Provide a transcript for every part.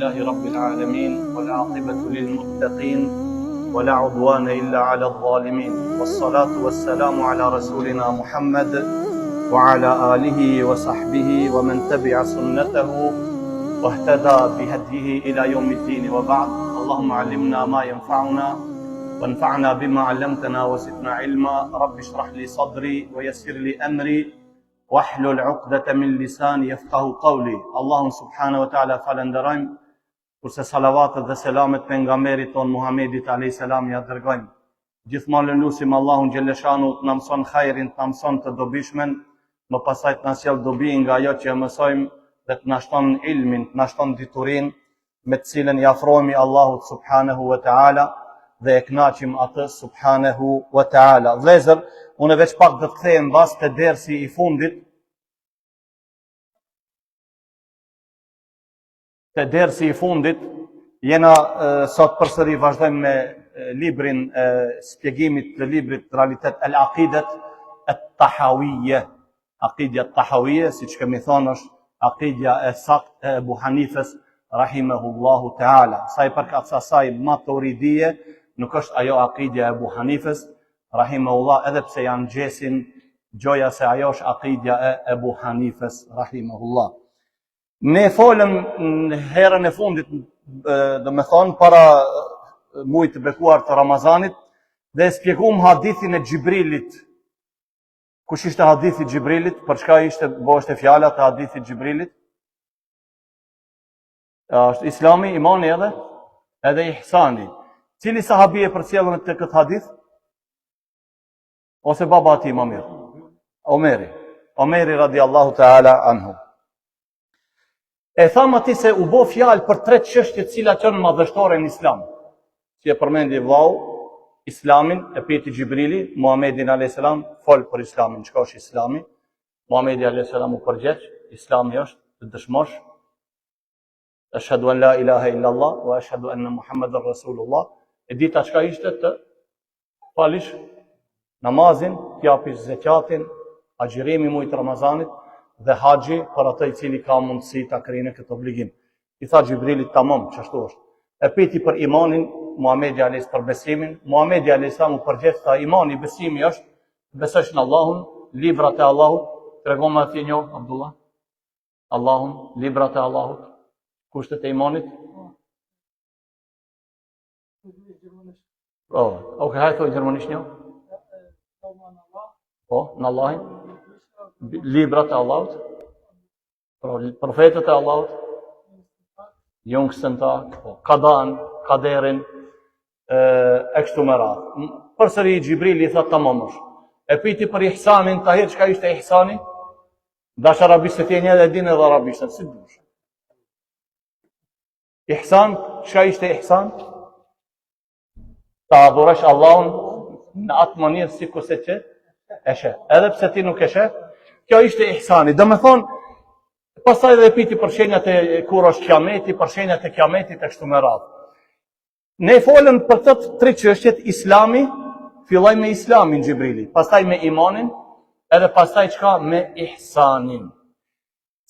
لله رب العالمين والعاقبة للمتقين ولا عدوان إلا على الظالمين والصلاة والسلام على رسولنا محمد وعلى آله وصحبه ومن تبع سنته واهتدى بهديه إلى يوم الدين وبعد اللهم علمنا ما ينفعنا وانفعنا بما علمتنا وزدنا علما رب اشرح لي صدري ويسر لي أمري Wahlul uqdata min lisani yafqahu qawli. Allahun subhanahu wa taala falënderojmë, kurse salavatet dhe selamet pejgamberit tonë Muhammedit alayhis salam ja dërgojmë. Gjithmonë e lusim Allahun xhelleshanu të na mëson hajrin, të na mëson të dobishmen, më pastaj të na sjell dobi nga ajo që e mësojmë dhe të na shton ilmin, të na shton diturinë me të cilën i afrohemi Allahut subhanahu wa taala dhe e kënaqim atë subhanahu wa taala. Vëllezër, unë veç pak do të kthehem mbas te dersi i fundit. Te dersi i fundit jena sot përsëri vazhdojmë me librin e shpjegimit të librit Realitet el Aqidet et Tahawiyye. Akidja Tahawije, siç kemi thonë, është akidja e saktë e Ebu Hanifes, rahimehullahu teala. Sa i përket asaj maturidije, nuk është ajo akidja e Ebu Hanifes, rahimehullah, edhe pse janë gjesin gjoja se ajo është akidja e Ebu Hanifes, rahimehullah. Ne folëm në herën e fundit, domethonë, para mujit të bekuar të Ramazanit, dhe e spjegum hadithin e Xhibrilit, Kush ishte hadithi i Xhibrilit? Për çka ishte bëheshte fjala te hadithi i Xhibrilit? Është Islami, imani edhe edhe ihsani. Cili sahabi e përcjellën të këtë hadith? Ose baba i tij më mirë. Omeri. Omeri radiallahu ta'ala anhu. E thamë aty se u bo fjalë për tre çështje të cilat janë madhështore në Islam. Si e përmendi vllau, Islamin e pyeti Xhibrili, Muhammedin a.s. fol për Islamin, çka është Islami? Muhammedi a.s. u përgjegj, Islami është të dëshmosh, Eshhedu en la ilahe illa Allah, wa eshhedu enne Muhammeden Rasulullah, e dyta çka ishte të falish namazin, të japish zeqatin, agjërimi i mujit Ramazanit dhe haxhi për atë i cili ka mundësi ta kryjë këtë obligim. I tha Xhibrili tamam, qashtu është. E pyeti për imanin, Muhamedi alayhis për besimin, Muhamedi alayhis u përgjegj tha imani besimi është të besosh në Allahun, librat e Allahut, tregoma ti një Abdullah. Allahun, librat e Allahut, kushtet e imanit. Po, ok, hajt thoj gjermanisht një. Po, në Allahin. Librat e Allahut. Profetët e Allahut. Jüngsten Tag, po, kadan, kaderin, e, e kështu me radhë. Përsëri Xhibrili i tha tamam është. E pyti për ihsanin, Tahir çka ishte ihsani? Dash arabisht se ti e njeh edhe din edhe arabisht, si dush. Ihsan, çka ishte ihsan? Ta adhurosh Allahun në atë mënyrë sikurse që e sheh. Edhe pse ti nuk e sheh, kjo ishte ihsani. Domethonë, pastaj edhe e pyti për shenjat e kur është kiameti, për shenjat e kiametit e kështu me radhë. Ne folëm për këto tri çështjet, islami, filloi me islamin Xhibrili, pastaj me imanin, edhe pastaj çka me ihsanin.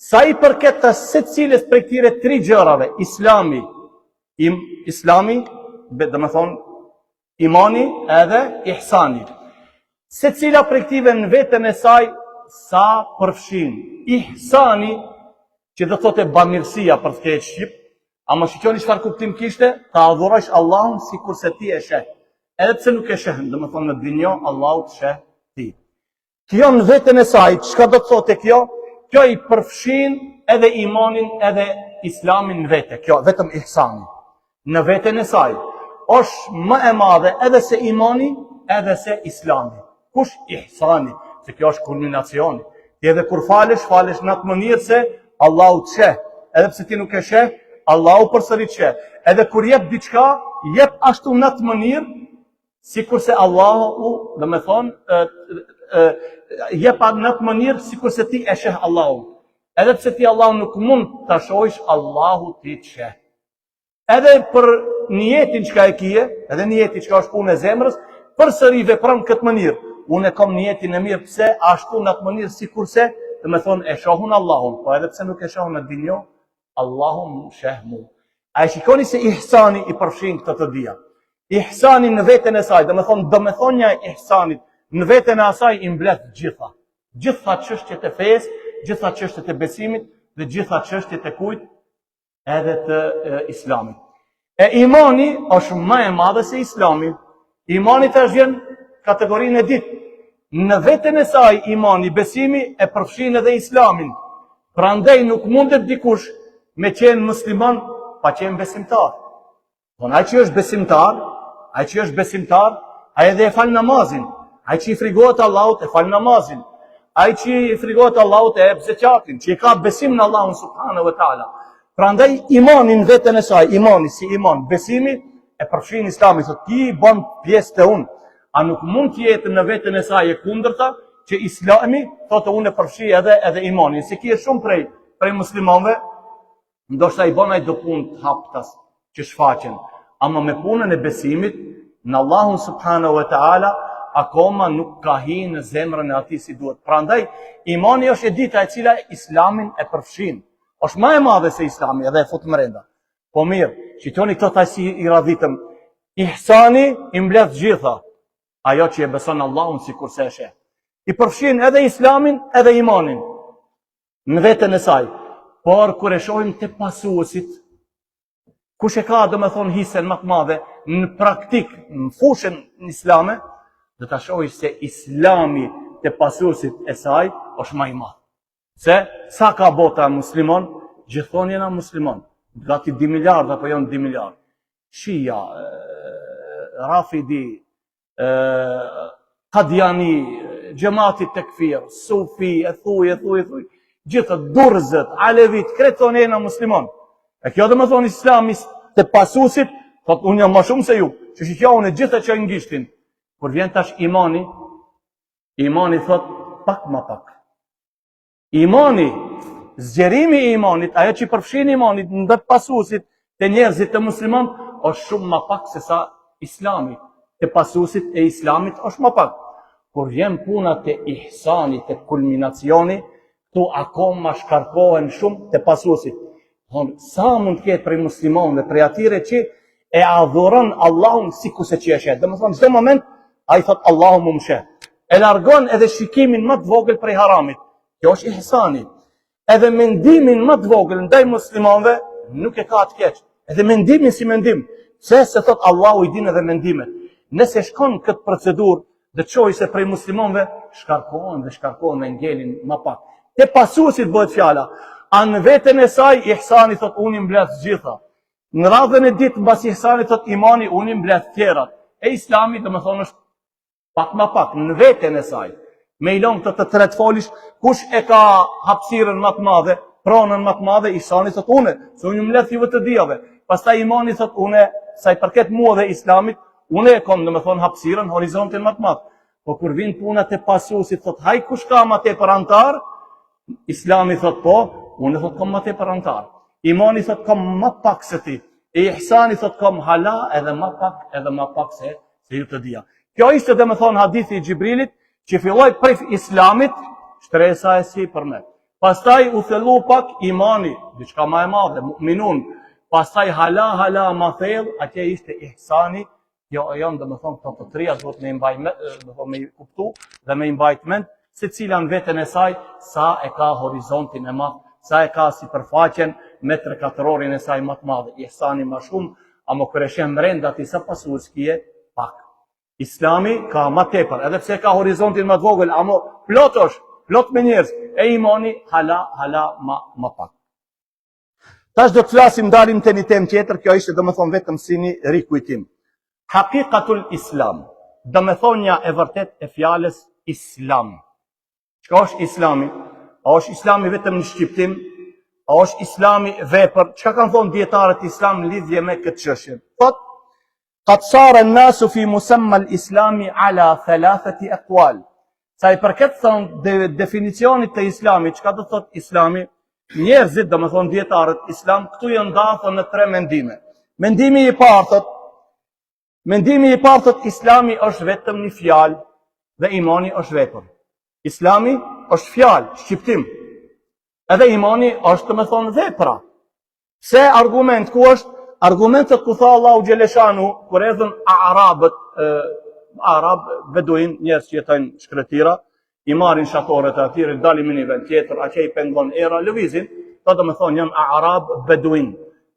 Sa i përket të secilës prej këtyre tri gjërave, islami, im, islami, domethonë, imani edhe ihsani. Secila prej këtyre në veten e saj, sa përfshin. Ihsani, që do thotë bamirësia për të ketë shqip, ama shiqoni çfarë kuptim kishte, ta adhurosh Allahun sikurse ti e sheh. Edhe pse nuk e sheh, domethonë në dynjo, Allahu të sheh ti. Kjo në veten e saj, çka do të thotë kjo? Kjo i përfshin edhe imanin edhe islamin në vete. Kjo vetëm ihsani. Në veten e saj është më e madhe edhe se imani, edhe se islami. Kush ihsani? Se kjo është kulminacioni. Ti edhe kur falesh, falesh në atë mënyrë se Allahu të sheh. Edhe pse ti nuk e sheh, Allahu përsëri të sheh. Edhe kur jep diçka, jep ashtu në atë mënyrë Sikurse Allahu, domethonë, jep në atë mënyrë, sikurse ti e sheh Allahun. Edhe pse ti Allahun nuk mund ta shohësh, Allahu ty të sheh. Edhe për nijetin çka e kije, edhe nijeti çka është punë e zemrës, përsëri vepron këtë mënyrë. Unë e kam nijetin e mirë, pse ashtu në atë mënyrë, sikurse, domethonë, e shoh unë Allahun, po edhe pse nuk e shoh në dynjo, Allahu më sheh mu. A e shikoni se ihsani i përfshin këto të dyja? Ihsani në veten e saj, domethonë, domethënia e ihsanit, në veten e asaj i mbledh gjitha. Gjitha çështjet e fesë, gjitha çështjet e besimit dhe gjitha çështjet e kujt edhe të e, islamit. E imani është më e madhe se islami. Imani tash vjen kategorinë e dytë. Në veten e saj imani, besimi e përfshin edhe islamin. Prandaj nuk mundet dikush me qenë musliman pa qenë besimtar. Po ai që është besimtar, ai që është besimtar, ai edhe e fal namazin. Ai që i frigohet Allahut e fal namazin. Ai që i frigohet Allahut e jep zeqatin, që i ka besim në Allahun subhanahu wa taala. Prandaj imani në veten e saj, imani si iman, besimi e përfshin Islamin, thotë ti bën pjesë te unë. A nuk mund të jetë në veten e saj e kundërta që Islami thotë unë e përfshij edhe edhe imanin. Se ki shumë prej prej muslimanëve, ndoshta i bën ai do punë të haptas që shfaqen, ama me punën e besimit në Allahun subhanahu wa taala akoma nuk ka hi në zemrën e atij si duhet. Prandaj imani është e dyta e cila Islamin e përfshin. Është më e madhe se Islami edhe e fut mrenda. Po mirë, shikoni këto tash si i radhitëm. Ihsani i mbledh gjitha. Ajo që e beson Allahun sikurse e sheh. I përfshin edhe Islamin edhe imanin në veten e saj. Por kur e shohim te pasuesit, kush e ka domethonë hisen më të madhe në praktik, në fushën islame, do ta shohim se Islami te pasuesit e saj është më i madh. Se sa ka bota muslimon, gjithmonë jena muslimon. Gati 2 miliard apo janë 2 miliard. Shia, Rafidi, Kadjani, xhemati tekfir, sufi, e thuj, e thuj, e thuj, gjithë durzët, alevit, krejt thonë jena muslimon. E kjo domethonë islami te pasusit, thot unë jam ma shumë se ju, që që kjo unë e gjithë e çojnë gishtin. Kur vjen tash imani, imani thot pak ma pak. Imani, zgjerimi i imanit, ajo që përfshin imanit ndër pasuesit te njerëzit te musliman, është shumë ma pak se sa islami. Te pasuesit e islamit është ma pak. Kur vjen puna te ihsani, te kulminacioni, këtu akoma shkarkohen shumë te pasuesit. Thonë, sa mund të ketë prej muslimanëve, prej atyre që e adhuron Allahun sikurse që e sheh. Domethonë, çdo moment, ai thot Allahu mu më sheh. E largon edhe shikimin më të vogël prej haramit. Kjo është ihsani. Edhe mendimin më të vogël ndaj muslimanëve nuk e ka të keq. Edhe mendimin si mendim, pse se thot Allahu i din edhe mendimet. Nëse shkon këtë procedurë, do të shohë se prej muslimanëve shkarkohen dhe shkarkohen dhe ngelin më pak. Te pasuesit bëhet fjala. A në veten e saj ihsani thot unë i mbledh të gjitha. Në radhën e dytë mbas ihsanit thot imani unë i mbledh tjerat. E islami domethonë është pak ma pak në veten e saj. Me i lon këto të tretë folish, kush e ka hapësirën më të madhe, pronën më të madhe, ihsani thot unë, se unë ju mbledh juve të dyjave. Pastaj imani thot unë, sa i përket mua dhe islamit, unë e kam domethonë hapësirën, horizontin më të madh. Po kur vin puna te pasuesit thot haj kush ka më tepër antar, Islami thot po, unë thot kam më tepër antar. Imani thot kam më pak se ti. E ihsani thot kam hala edhe më pak, edhe më pak se se ju të dyja. Kjo ishte domethonë hadithi i Xhibrilit që filloi prej Islamit, shtresa e sipërme. Pastaj u thellu pak imani, diçka më e madhe, mu'minun. Pastaj hala hala më thellë, atje ishte ihsani Jo, e janë, domethonë, këto të tria, duhet me i mbaj, domethonë, me i kuptu dhe me i mbajt mend, secila në veten e saj, sa e ka horizontin e madh, sa e ka sipërfaqen metër katrorin e saj më të madhe, ihsani ma shumë, ama kur e sheh mrenda ti sa pasues kije, pak. Islami ka ma tepër, edhe pse ka horizontin më të vogël, ama plot është, plot me njerëz, e imani hala, hala ma, ma pak. Tash do të flasim dalim te një temë tjetër, kjo ishte domethonë vetëm si një rikujtim. Hakikatul Islam, domethonia e vërtet e fjalës Islam. Çka është Islami? A është Islami vetëm një shqiptim? A është Islami vepër? Çka kanë thonë dijetarët Islam në lidhje me këtë çështje? Thot, Kad sara nasu fi musamma al-islami ala thalathati aqwal. Sa i përket thon de, definicionit të islamit, çka do thot islami? Njerëzit, domethonë dijetarët islam, këtu janë nda thon në tre mendime. Mendimi i parë thot, mendimi i parë thot islami është vetëm një fjalë dhe imani është vepër. Islami është fjalë, shqiptim. Edhe imani është domethonë vepra. Pse argument ku është? Argumentet ku tha Allahu xheleshanuhu, kur erdhën arabët, arab, beduin, njerëz që jetojnë n'shkretira, i marrin shatoret e atyre, dalin në një vend tjetër, atje i pengon era, lëvizin, këta domethonë janë arab beduin.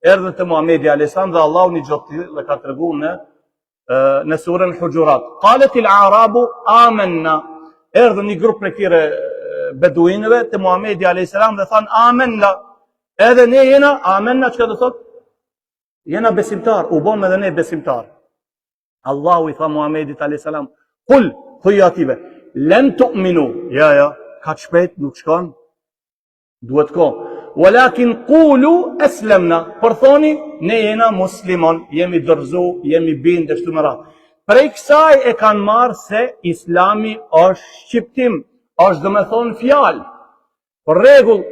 Erdhën te Muhamedi alayhis salam dhe Allahu një gjë të tillë e ka tregu në në surën Huxhurat. Kaletil arabu amenna. Erdhën një grup prej këtyre beduinëve te Muhamedi alayhis salam dhe thanë amenna. Edhe ne jena amenna çka do thot? Jena besimtar, u bom edhe ne besimtar. Allahu i tha Muhamedit alayhis salam, "Kul, thuj atyve, lem tu'minu." Ja, ja, kaq shpejt nuk shkon. Duhet kohë. Walakin qulu aslamna. Por thoni, ne jena muslimon, jemi dorëzu, jemi bind e kështu me radhë. Prej kësaj e kanë marrë se Islami është shqiptim, është domethonë fjalë. Për rregull,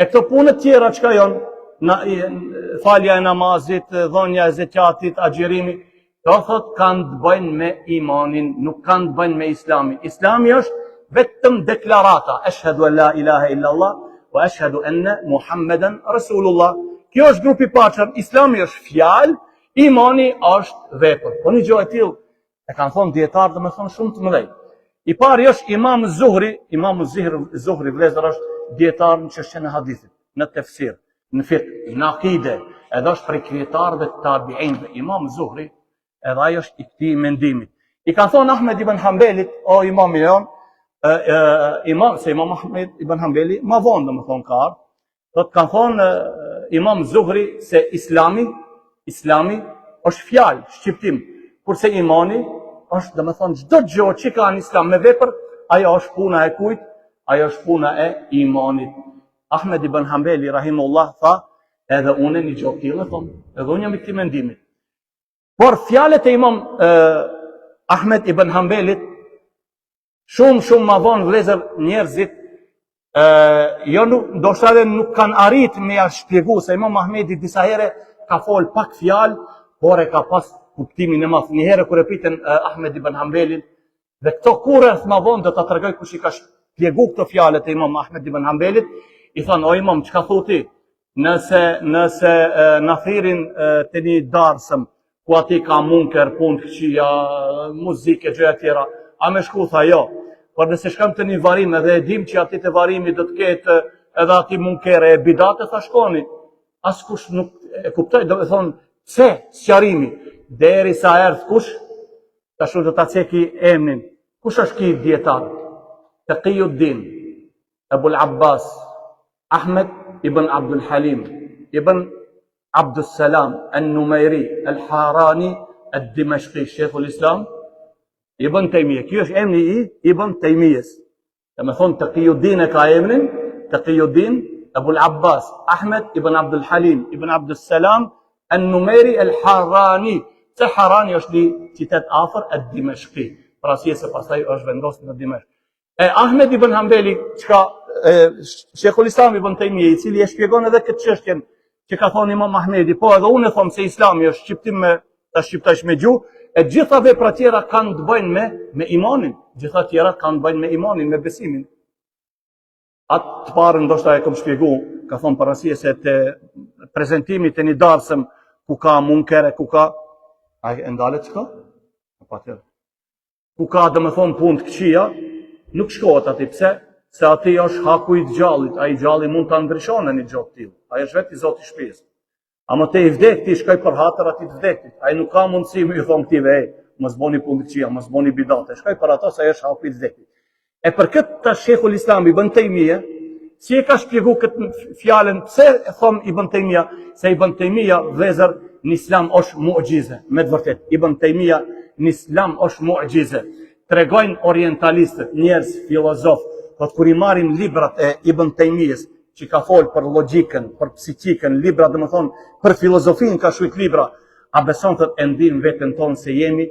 e këto punët tjera çka janë, na, falja e namazit, dhonja e zeqatit, agjërimi, Do thot kanë të bëjnë me imanin, nuk kanë të bëjnë me islamin. Islami është vetëm deklarata, eshhedu en la ilahe illallah, wa eshhedu enne Muhammeden Rasulullah. Kjo është grupi i parë, islami është fjalë, imani është vepër. Po një gjë e tillë e kanë thonë dijetarë domethonë shumë të mëdhej. I pari është Imam Zuhri, Imam Zuhri, Zuhri vëllezër është dijetar në çështjen e hadithit, në tefsir. në fikh, në akide, edhe është prej kryetarëve të tabiinëve, Imam Zuhri, edhe ai është i këtij mendimit. I kanë thonë Ahmed ibn Hanbelit, o imami jonë, e, e, imam, se imam Ahmed ibn Hanbeli, ma vonë domethonë ka ardhë, thot kanë thonë imam Zuhri se islami, islami është fjalë, shqiptim, kurse imani është, domethonë, çdo gjë që ka në islam me vepër, ajo është puna e kujt, ajo është puna e imanit. Ahmed ibn Hanbeli rahimullah tha, edhe unë një gjë të tillë thom, edhe unë jam i këtij mendimi. Por fjalët e Imam eh, Ahmed ibn Hanbelit shumë shumë ma vonë vëllezër njerëzit ë jo nuk ndoshta edhe nuk kanë arrit me ja shpjegu se Imam Ahmedi disa herë ka fol pak fjalë, por e ka pas kuptimin e madh. Një herë kur e pyetën Ahmed ibn Hanbelin Dhe këto kur erdh ma vonë do ta tregoj kush i ka shpjegu këto fjalët e Imam Ahmed ibn Hanbelit, i thonë o Imam, çka thu ti? Nëse nëse e, na thirrin te një darsëm ku aty ka munker, punë të këqija, muzikë e gjëra tjera, a me shku tha jo. Por nëse shkojmë te një varrim edhe e dim që aty te varrimi do të ketë edhe aty munkere e bidate, tha shkoni. Askush nuk e kuptoi, domethonë, pse sqarimi, derisa erdh kush Tash unë do ta ceki emnin. Kush është ky dijetar? Taqiyuddin Ebul Abbas Ahmed ibn Abdul Halim ibn Abdul Salam An-Numairi Al-Harani Ad-Dimashqi Sheikhul Islam Ibn Taymiyyah. Ky është emri i Ibn Taymiyyah. Domethonë, Taqiyuddin e ka emrin, Taqiyuddin, Ebul Abbas, Ahmed ibn Abdul Halim, ibn Abdul Salam, En Numeri El Harani, se Harani është një qytet afër, Ed Dimeshki, pra si e se pastaj është vendosur në Dimeshk. E Ahmed ibn Hanbeli, çka e, Sheikhul Islam ibn Taymiyyah, i cili e shpjegon edhe këtë çështjen që ka thonë Imam Ahmedi, po edhe unë e thom se Islami është shqiptim me ta shqiptojsh me gjuhë, e gjitha veprat tjera kanë të bëjnë me me imanin, gjitha tjera kanë të bëjnë me imanin, me besimin. Atë të parën ndoshta e kom shpjegu, ka thonë për arsye se te prezentimi te një darsëm ku ka munkere, ku ka a e ndalet çka? Po patjetër. Ku ka domethonë punë të këqija, nuk shkohet aty, pse? Se aty është haku i të gjallit, ai i gjalli mund ta ndryshon në një gjë të tillë. Ai është vetë i zoti i shtëpisë. Ama te i vdekti shkoj për hatër atij të vdektit. Ai nuk ka mundësi me i thonë këtyve, ej, mos boni punë të këqija, mos boni bidate. Shkoj për ato se ai është haku i të vdektit. E për këtë tash Sheikhul Islam Ibn Tejmije, si e ka shpjegu këtë fjalën, pse e thom Ibn Tejmija, se Ibn Tejmija vëllezër në Islam është muxhize, me të vërtet, Ibn Tejmija në Islam është muxhize. Tregojnë orientalistët, njerëz filozof, po kur i marrim librat e Ibn Tejmijes, që ka fol për logjikën, për psikikën, libra domethonë, për filozofinë ka shkrujt libra, a beson thot e ndim veten tonë se jemi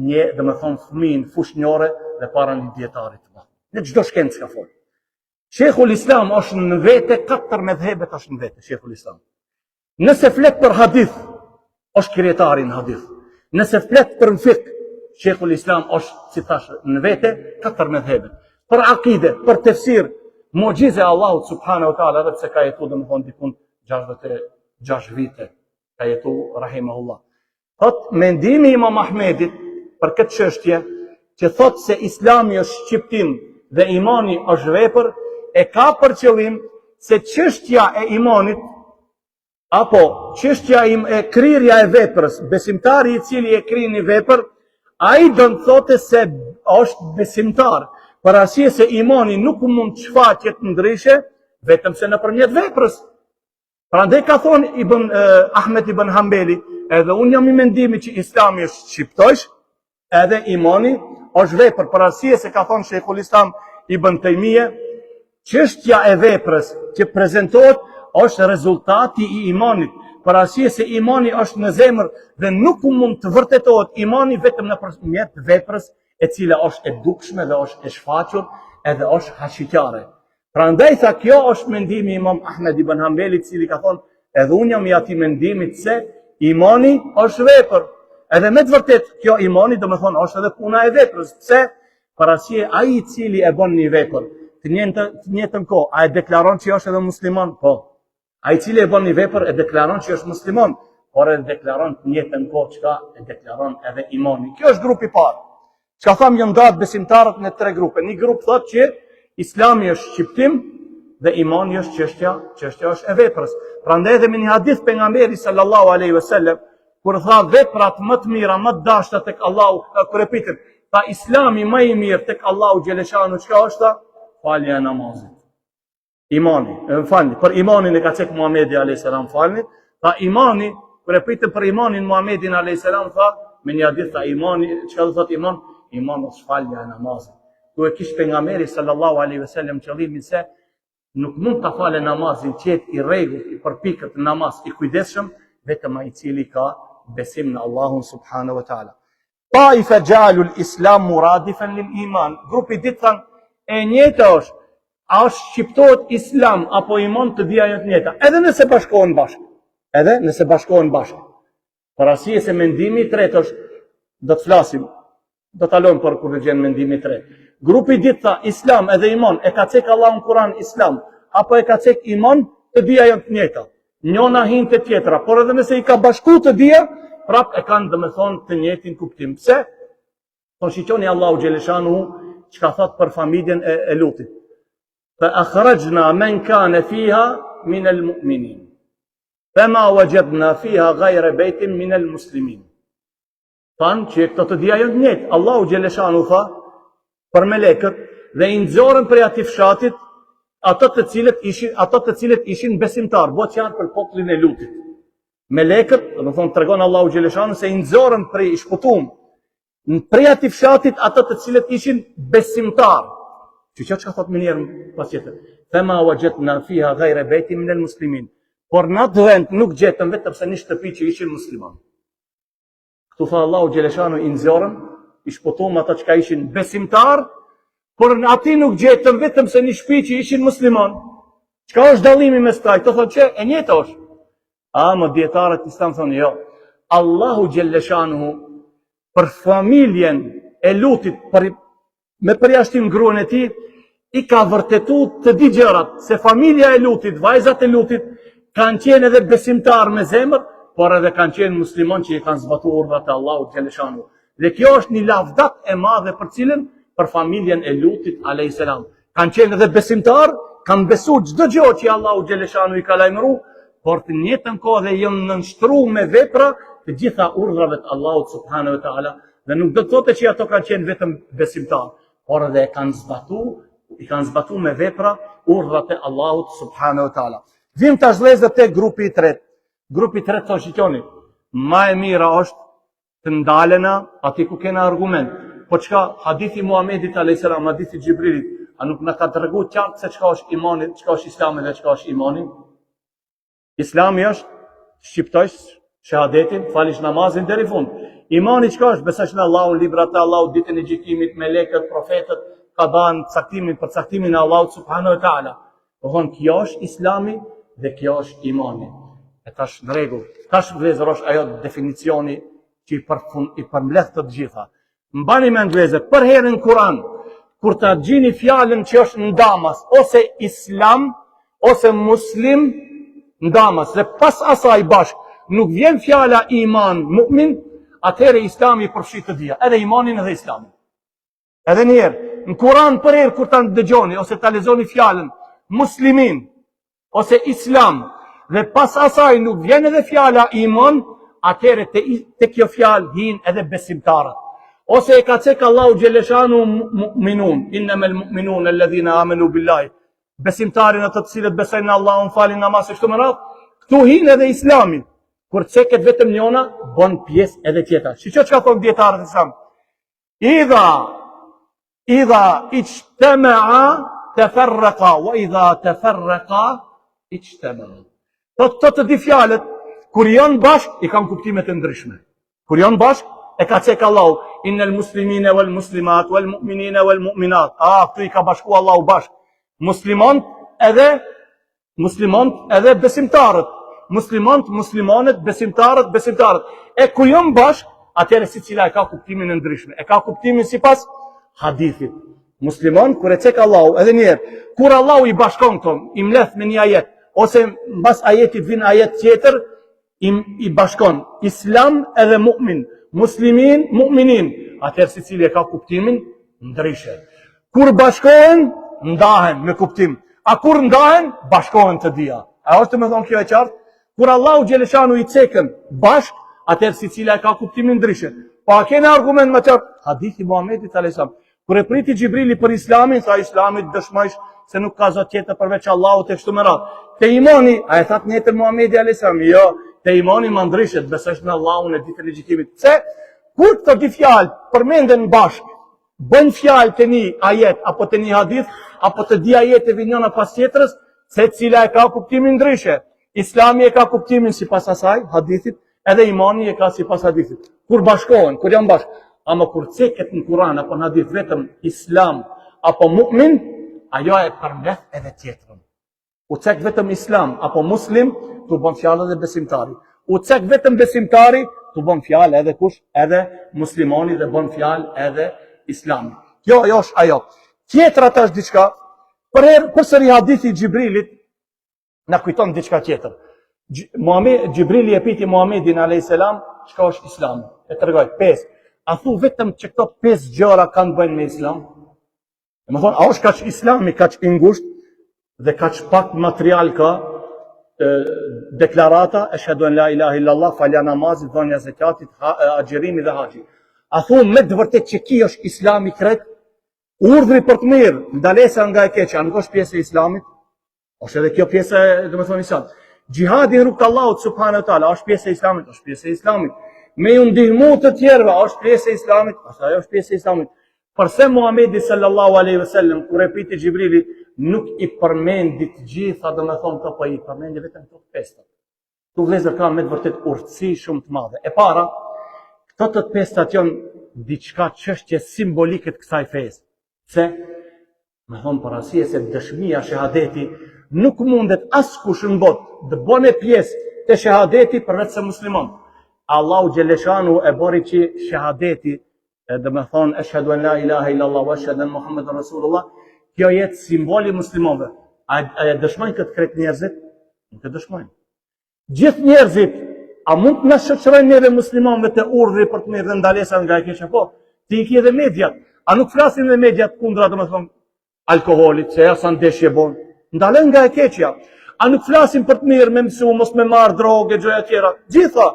një, domethonë, fëmijë foshnjore dhe para një dijetari të madh. Në çdo shkencë ka fol. Sheikhul Islam është në vete, katër medhhebet është në vete, Sheikhul Islam. Nëse flet për hadith, është kryetari në hadith. Nëse flet për fikh, Sheikhul Islam është, si thash, në vete, katër medhhebet. Për akide, për tefsir, muxhize e Allahut subhanahu wa taala, edhe pse ka jetu domethonë dikun 66 vite. Ka jetu rahimahullah. Thot mendimi i Imam Ahmedit për këtë çështje që thot se Islami është shqiptim dhe imani është vepër, e ka për qëllim se çështja e imanit apo çështja e kryerja e veprës, besimtari i cili e kryen një vepër, ai do të thotë se është besimtar, për arsye se imani nuk mund të shfaqet ndryshe vetëm se nëpërmjet veprës. Prandaj ka thonë Ibn eh, Ahmed ibn Hanbeli, edhe unë jam i mendimit që Islami është shqiptojsh, edhe imani është vepër, për arsye se ka thonë Sheikhul Islam Ibn Tejmije, çështja e veprës që prezentohet është rezultati i imanit, për arsye se imani është në zemër dhe nuk mund të vërtetohet imani vetëm nëpërmjet veprës e cila është e dukshme dhe është e shfaqur edhe është hashiqare. Prandaj tha kjo është mendimi i Imam Ahmed ibn Hanbelit, i cili ka thonë, edhe unë jam i atij mendimit se imani është vepër. Edhe me të vërtet kjo imani domethonë është edhe puna e veprës. Pse? Për arsye ai i cili e bën një vepër, të njëjtën të njëjtën kohë, a e deklaron që është edhe musliman? Po. Ai i cili e bën një vepër e deklaron që është musliman, por e deklaron të njëjtën kohë çka e deklaron edhe imanin. Kjo është grupi i parë. Çka thamë janë ndatë besimtarët në tre grupe. Një grup thotë që Islami është shqiptim dhe imani është çështja, çështja është e veprës. Prandaj edhe me një hadith pejgamberi sallallahu alaihi wasallam kur tha veprat më të mira, më të dashta tek Allahu, kur e pyetën, tha Islami më i mirë tek Allahu xheleshanu çka është? Falja e namazit. Imani, më falni, për imanin e ka cek Muhamedi alayhis salam falni, tha imani, kur e pyetën për imanin Muhamedin alayhis salam tha me një hadith tha imani, çka do thot iman? Iman është falja e namazit. Ku e kish pejgamberi sallallahu alaihi wasallam qëllimin se nuk mund ta falë namazin që jetë i rregullt, i përpikët në namaz, i kujdesshëm, vetëm ai i cili ka besim në Allahun subhanahu wa taala. Taife xhealul islam muradifen lil iman. Grupi i dytë thanë, e njëjta është, a është shqiptohet islam apo iman të dyja janë të njëjta, edhe nëse bashkohen bashkë, edhe nëse bashkohen bashkë. Për arsye se mendimi i tretë është, do të flasim, do ta lëmë për kur të gjen mendimi i tretë. Grupi i dytë tha, islam edhe iman, e ka cek Allahu në Kur'an islam, apo e ka cek iman, të dyja janë të njëjta. Njona hin te tjetra, por edhe nëse i ka bashku të dyja, prap e kanë domethonë të njëjtin kuptim. Pse? Po shiqoni Allahu xheleshanuhu çka thot për familjen e, e Lutit. Fa akhrajna men kana fiha min al mu'minin. Fa ma wajadna fiha ghayra baytin min al muslimin. Thanë që këto të dyja janë të njëjtë. Allahu xheleshanu tha për melekët dhe i nxorën prej atij fshatit ato të cilët ishin ato të cilët ishin besimtar, bëhet fjalë për popullin e Lutit. Melekët, domethonë tregon Allahu xheleshanu se i nxorën prej i shpëtum prej atij fshatit ato të cilët ishin besimtar. Që që çka thot menjëherë pas tjetër. Fema wajadna fiha ghayra baytin min al-muslimin. Por në atë vend nuk gjetëm vetëm se një shtëpi që ishin muslimanë. Këtu tha Allahu xheleshanu i nxorëm, i shpëtum ata çka ishin besimtar, por në aty nuk gjetëm vetëm se një shtëpi që ishin musliman. Çka është dallimi mes kësaj? Të thonë që e njëjta është. Ama dijetarët islam thonë jo. Allahu xheleshanuhu për familjen e Lutit për me përjashtim gruan e tij, i ka vërtetu të dy gjërat, se familja e Lutit, vajzat e Lutit, kanë qenë edhe besimtar me zemër, por edhe kanë qenë musliman që i kanë zbatu urdhrat e Allahut xheleshanu. Dhe kjo është një lavdat e madhe për cilën për familjen e Lutit alayhis salam. Kanë qenë edhe besimtar, kanë besu çdo gjë që Allahu xheleshanu i ka lajmëru, por të njëjtën kohë dhe janë nënshtru me vepra të gjitha urdhrave të Allahut subhanahu wa taala Dhe nuk do të thotë që ato kanë qenë vetëm besimtar, por edhe e kanë zbatu, i kanë zbatu me vepra urdhrat e Allahut subhanahu wa taala. Vim tash vëllezër te grupi i tretë. Grupi i tretë thonë shikoni, ma e mira është të ndalena aty ku kena argument. Po çka hadithi i Muhamedit alayhis salam, hadithi i Xhibrilit, a nuk na ka tregu qartë se çka është imani, çka është Islami dhe çka është imani? Islami është shqiptojsh shehadetin, falish namazin deri fund. Imani çka është? Besosh në Allahun, librat e Allahut, ditën e gjykimit, melekët, profetët, kadanë, caktimin, përcaktimin e Allahut subhanahu wa taala. Domethonë kjo është Islami dhe kjo është imani. E tash në rregull. Tash vëllezër është ajo definicioni që i përfund i përmbledh të gjitha. Mbani mend vëllezër, përherë në Kur'an, kur ta gjini fjalën që është ndamas ose islam ose muslim ndamas dhe pas asaj bashk. nuk vjen fjala iman mu'min, atëherë islami i përfshi të dyja, edhe imanin edhe islamin. Edhe një herë, në Kur'an përherë kur ta dëgjoni ose ta lexoni fjalën muslimin ose islam dhe pas asaj nuk vjen edhe fjala iman, atëherë te, te kjo fjalë hin edhe besimtarët. Ose e ka cek Allahu xheleshanuhu mu'minun, innemel mu'minun alladhina amenu billahi. Besimtarët ata të cilët besojnë në Allahun, falin namaz e kështu me radhë, këtu hin edhe islami. Kur ceket vetëm njona, bën pjesë edhe tjetra. Shiqo çka thonë dijetarët islam. Idha, idha ixhtemea teferreka, wa idha teferreka ixhtemea. Këto të dy fjalët, kur janë bashkë, i kanë kuptimet e ndryshme. Kur janë bashkë, e ka cek Allahu, innel muslimine wal muslimat, wal mu'minine wal mu'minat. A, këtu i ka bashku Allahu bashkë. Muslimant edhe Muslimant edhe besimtarët. Muslimant, muslimanet, besimtarët, besimtarët. E kur janë bashkë, atëherë secila e ka kuptimin e ndryshme. E ka kuptimin sipas hadithit. Musliman, kur e cek Allahu, edhe një herë, kur Allahu i bashkon këto, i mleth me një ajet, ose mbas ajetit vin ajet tjetër, i, i bashkon islam edhe mu'min, muslimin, mu'minin, atëherë secili e ka kuptimin ndryshe. Kur bashkohen, ndahen me kuptim. A kur ndahen, bashkohen të dyja. A është domethonë kjo e qartë? Kur Allahu xheleshanuhu i cekën bashk, atëherë secila e ka kuptimin ndryshe. Po a kena argument më qartë? Hadithi Muhammedit a.s. Kur e priti Xhibrili për Islamin, tha Islami të dëshmojsh se nuk ka zot tjetër përveç Allahut e kështu me radhë. Te imani, a e tha të njëjtën Muhamedi alayhis salam? Jo, te imani ma ndryshe, të besosh në Allahun e ditën e gjykimit. Pse? Kur këto dy fjalë përmenden bashkë, bëjnë fjalë te një ajet apo te një hadith, apo të dy ajete vijnë njëna pas tjetrës, secila e ka kuptimin ndryshe. Islami e ka kuptimin sipas asaj hadithit, Edhe imani e ka sipas hadithit. Kur bashkohen, kur janë bashkë, ama kur ceket në Kur'an apo në hadith vetëm islam apo mu'min, ajo e përmbledh edhe tjetrën. U cek vetëm islam apo muslim, tu bën fjalë edhe besimtari. U cek vetëm besimtari, tu bën fjalë edhe kush, edhe muslimani dhe bën fjalë edhe islami. Kjo ajo është ajo. Tjetra tash diçka, përherë përsëri hadithi i Xhibrilit na kujton diçka tjetër. Muhammed Xhibrili e pyeti Muhammedin alayhis salam, çka është Islami? E tregoi pesë. A thu vetëm që këto pesë gjëra kanë të bëjnë me Islam? Domethonë, a është kaq Islami kaq i ngushtë dhe kaq pak material ka e, deklarata eshhedu en la ilaha illallah, falja namazit, dhënia zekatit, ha, agjërimi dhe haxhi. A thu me të vërtetë që ki është Islami krejt? Urdhri për të mirë, ndalesa nga e keqja, nuk është pjesë e Islamit? Është edhe kjo pjesë e, domethonë, islam. Xhihadi në rrugë të Allahut subhanahu wa taala është pjesë e islamit, është pjesë e islamit. Me ju ndihmu të tjerëve është pjesë e islamit, është ajo është pjesë e islamit. Përse Muhamedi sallallahu alaihi wasallam kur e pyeti Xhibrili nuk i përmendi të gjitha, domethonë këto, po i përmendi vetëm këto pesë. Këtu vëllezër ka me të vërtet urtësi shumë të madhe. E para, këto të pestat janë diçka çështje simbolike të kësaj fesë. Pse? Me thonë për arsye se dëshmia shehadeti nuk mundet askush në botë të bone pjesë te shehadeti përveç se muslimon. Allahu xheleshanuhu e bëri që shehadeti, e domethonë, eshhedu en la ilaha illallah, wa eshhedu enne Muhammeden Rasulullah, kjo jetë simboli i muslimonve. A, a e dëshmojnë këtë krejt njerëzit? Nuk e dëshmojnë. Gjithë njerëzit, a mund të na shoqërojnë neve muslimanëve te urdhri për të mirë dhe ndalesa nga e keqja? Po, ti i ke edhe mediat. A nuk flasin edhe mediat kundra, domethonë, alkoholit, se ja sa ndeshje bon. Ndalojnë nga e keqja. A nuk flasin për të mirë me mësu, mos me marr drogë e gjoja tjera. Gjitha.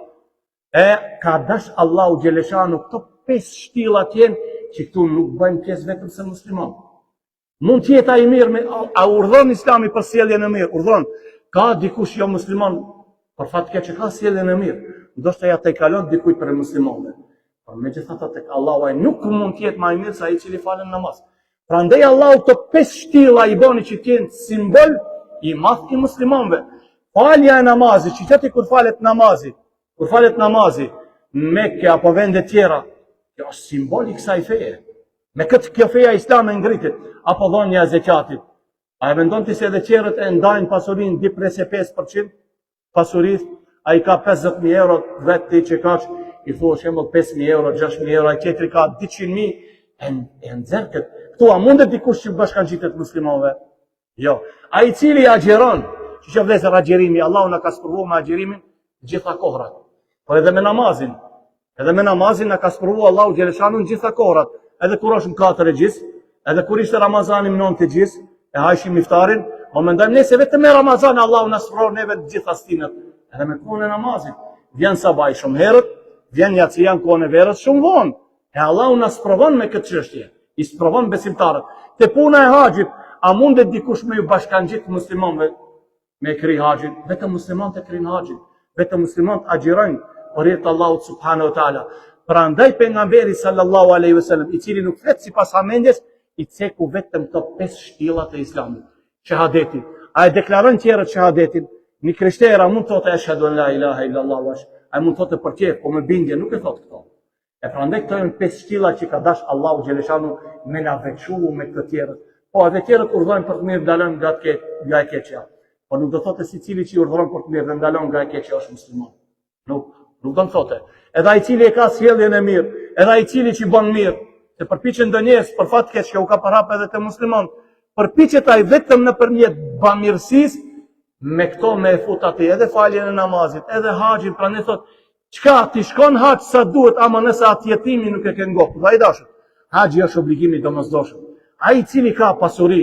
E ka dash Allahu xheleshanuhu këto pesë shtilla të jenë që këtu nuk bëjnë pjesë vetëm se musliman. Mund të jetë ai i mirë me a urdhon Islami për sjelljen e mirë? Urdhon. Ka dikush jo musliman për fat keq që ka sjelljen e mirë, ndoshta ja tejkalon dikujt prej muslimanëve. Por megjithatë tek Allahu ai nuk mund të jetë më i mirë se ai i cili falën namaz. Prandaj Allahu këto pesë shtilla i boni që të jenë simbol i madh i muslimanëve. Falja e namazit, që ti kur falet namazi, kur falet namazi në Mekë apo vende tjera, kjo është simbol i kësaj feje. Me këtë kjo feja islame ngritet, apo dhënia e zekatit. A e mendon ti se edhe tjerët e ndajnë pasurinë 2.5% pasurisë, ai ka 50.000 euro vetë ti që kaq, i thua shembull 5.000 euro, 6.000 euro, ai tjetri ka 200.000, e, e nxjerr këtë. Këtu a mundet dikush që bashkangjitet muslimanëve? Jo. Ai i cili agjëron, që që vëllezër agjërimi, Allahu na ka sprovu me agjërimin, Gjitha kohrat. Po edhe me namazin. Edhe me namazin na ka sprovu Allahu xheleshanuhu në gjitha kohrat. Edhe kur është në katër e gjys, edhe kur ishte Ramazani në nëntë e gjys, e hajshim iftarin, po mendojmë ne se vetëm me Ramazan Allahu na sprovon neve të gjitha stinët. Edhe me kohën e namazit. Vjen sabahi shumë herët, vjen jacia në kohën e verës shumë vonë. E Allahu na sprovon me këtë çështje. I sprovon besimtarët. Te puna e haxhit, a mundet dikush me ju bashkangjit muslimanëve me e kry haxhin? Vetëm muslimanët e kryjnë haxhin. Vetëm muslimanët agjërojnë për hir të Allahut subhanahu wa taala. Prandaj pejgamberi sallallahu alaihi wasallam, i cili nuk flet sipas hamendjes, i ceku vetëm këto pesë shtyllat e Islamit. Shahadeti. A e deklarojnë tjerët shahadetin? Një krishterë a mund të thotë eshhedu en la ilaha illallah, a mund të thotë për qejf, po me bindje nuk e thotë këto. E prandaj këto janë pesë shtylla që ka dash Allahu xheleshanuhu me na veçu me të tjerët. Po edhe tjerët urdhërojnë për të mirë, ndalojnë nga të keq, nga e keqja. Po nuk do thotë secili që urdhëron për të mirë dhe ndalon nga e keqja është musliman. Nuk, nuk do të thotë. Edhe ai i cili e ka sjelljen e mirë, edhe ai i cili që bën mirë, se përpiqen do njerëz për fat keq që u ka përhap edhe te musliman, përpiqet ai vetëm nëpërmjet bamirësisë me këto me e fut aty edhe faljen e namazit, edhe haxhin, prandaj thot, çka ti shkon haxh sa duhet, ama nëse atë jetimin nuk e ke ngop, vlla i dashur. Haxhi është obligim i domosdoshëm. Ai i cili ka pasuri,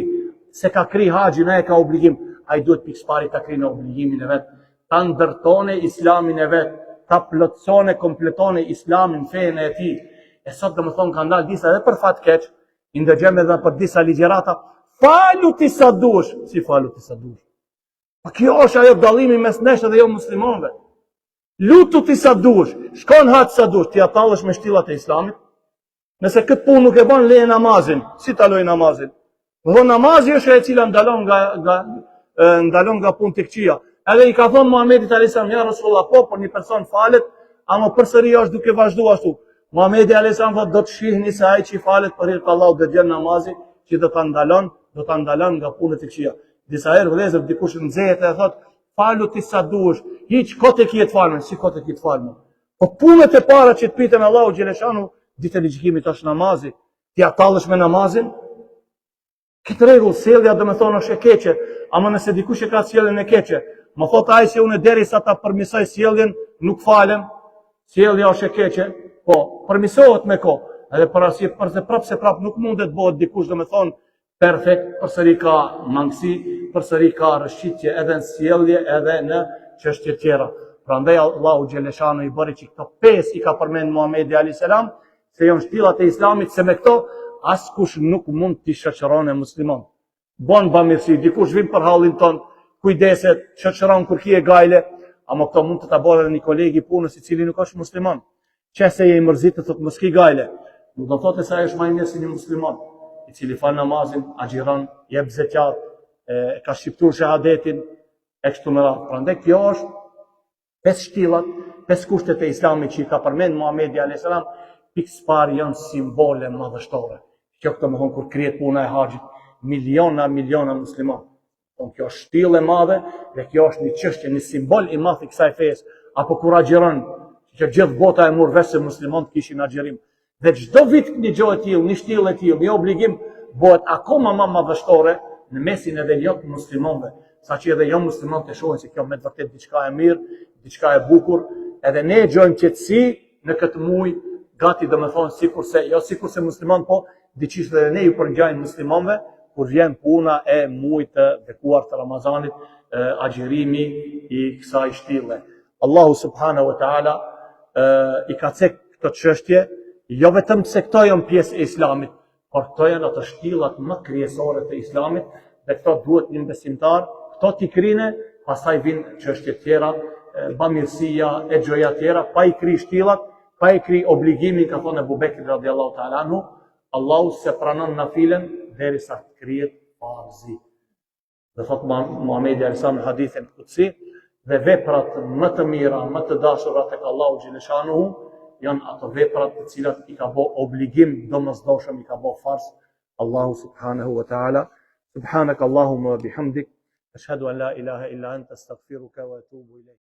s'e ka kry haxhin, ai e ka obligim, ai duhet pikësëpari ta kryjë obligimin e vet, ta ndërtone islamin e vet, ta plotësone, kompletone islamin, fenë e tij. E sot domethonë kanë dalë disa edhe për fat keq, I ndëgjojmë edhe për disa ligjërata, falu ti sa dush, si falu ti sa dush. Po kjo është ajo dallimi mes nesh edhe jo muslimanëve. Lutu ti sa dush, shko n'haxh sa dush, ti a tallesh me shtyllat e islamit. Nëse këtë punë nuk e bën, leje namazin, si ta loj namazin? Dhe namazi është e cila ndalon nga, nga, ndalon nga punët e këqija. Edhe i ka thonë Muhammedit a.s. Ja Rasulullah, po, por një person falet, ama përsëri është duke vazhdu ashtu. Muhammedi a.s. thotë, do të shihni se ai që falet për hir të Allahut do të vjen namazi që do ta ndalon, do ta ndalon nga punët e këqija. Disa herë vëllezër dikush nxehet e thotë, falu ti sa duash, hiç kot e ke të falmen, si kot e ke të falmen. Po punët e para që të pyten Allahu xheleshanuhu, ditën e gjykimit është namazi. Ti a tallesh me namazin? Këtë rregull, sjellja domethonë është e keqe, ama nëse dikush e ka sjelljen e keqe, më thotë ai se unë derisa ta përmisoj sjelljen, nuk falem, sjellja është e keqe, po, përmisohet me kohë, edhe për asje, për se prapë se prapë nuk mundet bëhet dikush domethonë perfekt, përsëri ka mangësi, përsëri ka rrëshqitje edhe në sjellje edhe në çështje tjera. Prandaj Allahu xheleshanuhu i bëri që këto pesë i ka përmend Muhamedi alayhis salam, se janë shtyllat e islamit, se me këto askush nuk mund t'i shoqëron muslimon. Bon bamirësi, dikush vin për hallin ton, kujdeset, shoqëron kur kije gajle, ama këto mund të ta bëjë edhe një koleg i punës i cili nuk është musliman. Qe se je i mërzitë, thotë mos ki gajle. Nuk do thotë se ai është më i mirë se një musliman, i cili fal namazin, agjiron, jep zeqat, e ka shqiptuar shahadetin e kështu me radhë. Prandaj kjo është Pesë shtyllat, pesë kushtet e Islamit që i ka përmend Muhamedi alayhis salam, pikësëpari janë simbole madhështore. Kjo këto domethonë kur kryhet puna e haxhit, miliona miliona musliman. Thonë kjo është shtyllë e madhe dhe kjo është një çështje, një simbol i madh i kësaj fesë, apo kur agjëron, që gjithë bota e mur vesh se muslimanët kishin agjërim. Dhe çdo vit një gjë e tillë, një shtyllë e tillë, një obligim bëhet akoma më madhështore në mesin edhe jo të muslimanëve, saqë edhe jo muslimanët e shohin se kjo me të vërtetë diçka e mirë, diçka e bukur, edhe ne gjojmë qetësi në këtë muaj, gati domethonë sikurse, jo sikurse musliman, po diqysh edhe ne ju përngjajmë muslimanëve kur vjen puna e muajit të bekuar të Ramazanit, agjërimi i kësaj shtylle. Allahu subhanahu wa taala i ka cek këto çështje, jo vetëm se këto janë pjesë e Islamit, por këto janë ato shtyllat më kryesore të Islamit dhe këto duhet një besimtar, këto t'i kryne, pastaj vijnë çështje tjera, bamirësia e gjoja tjera, pa i kry shtyllat, pa i kry obligimin, ka thonë Ebu Bekri radiallahu ta'ala anhu, Allahu s'e pranon nafilen derisa të kryhet farzi. Dhe thot Muhamedi alayhis salam në hadithin kudsi, dhe veprat më të mira, më të dashura tek Allahu xheleshanuhu janë ato veprat të cilat i ka bo obligim domosdoshëm i ka bo farz Allahu subhanahu wa taala. Subhanak Allahumma wa bihamdik, ashhadu an la ilaha illa anta astaghfiruka wa atubu ilayk.